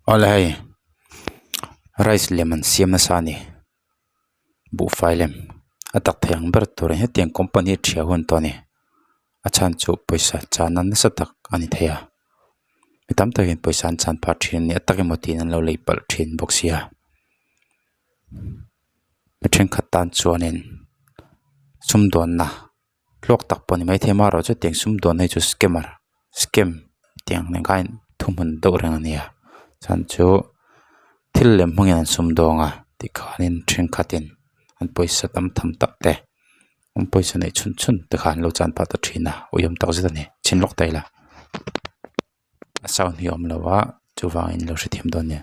Awle hei rice lem an siam nasa a ni buhfai lem a tak thei ang ber turin hetiang company hi ṭhiah hun tawh a ni a chhan chu pawisa chan a nasa tak a ni thei a mi tam takin pawisa an chan phah ṭhin a ni a tak emaw tiin an lo lei palh ṭhin bawk sia mi ṭhenkhat tan chuanin sumdawnna. Hlawk tak pawh a ni maithei a amaherawhchu tiang sumdawnna hi chu scammer scam tiang nen khan thuhmun deuh reng a nia chhan chu thil lem hmangin an sumdawng a tikhanin thenkhatin an pawisa tam tham tak te an pawisa neih chhun chhun te kha an lo chan phah ta thin a uiawm tak zet a ni chhin lawk ta ila a sound hi a awm lo a chuvangin lo hrethiam dawn nia.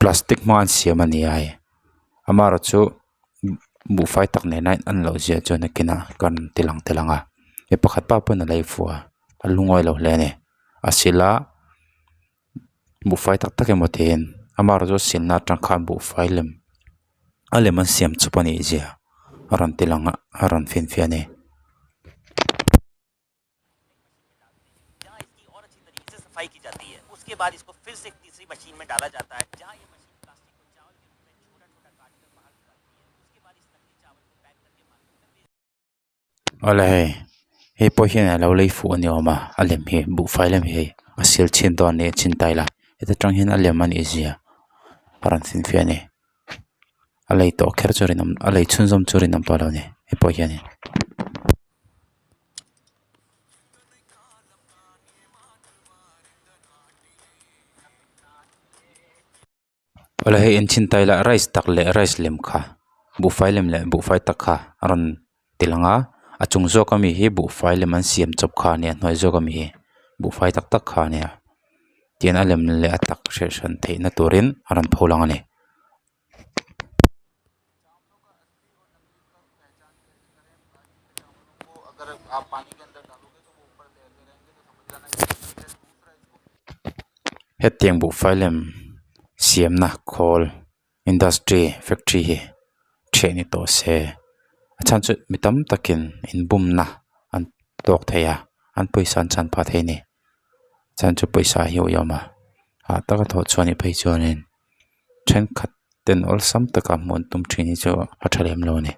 Plastic hmang an siam a ni a hei amaherawh chu buhfai tak nena in an loh zia chuan nakinah kan ti lang tel ang a mi pakhat pa pawn a lei fuh a a lungawi lo hle a ni a sil a. Buhfai tak tak emaw tiin amaherawhchu a silna atang khan buhfai lem a lem an siam chawp a nih zia a rawn ti lang a a rawn finfiah a ni. Awle hei hei pawh hian alo lei fuh a ni awm a a lem hi buhfai lem hi hei a sil chhin dawn a ni a chhin ta ila heta tang hian a lem a nih zia a rawn finfiah a ni a lei tawh kher chu a rinawm a lei chhunzawm chu a rinawm tawh lo a ni hei pawh hianin. Awle hei en chhin ta ila rice tak leh rice lem kha buhfai lem leh buhfai tak kha a rawn ti lang a a chung zawk ami hi buhfai lem an siam chawp kha a nia a hnuai zawk ami hi buhfai tak tak kha a nia tian a lem leh a tak hriat hran theih na turin a rawn pho lang a ni. Hetiang buhfai lem siamna khawl industry factory hi ṭhiah ni tawh se a chhan chu mi tam takin inbumna an tawk thei a an pawisa an chan phah thei a ni a chhan chu pawisa hi a awm a hah taka thawh chhuah a nih phei chuanin thenkhat ten awlsam taka hmuh an tum thin hi chu a tha lem lo a ni.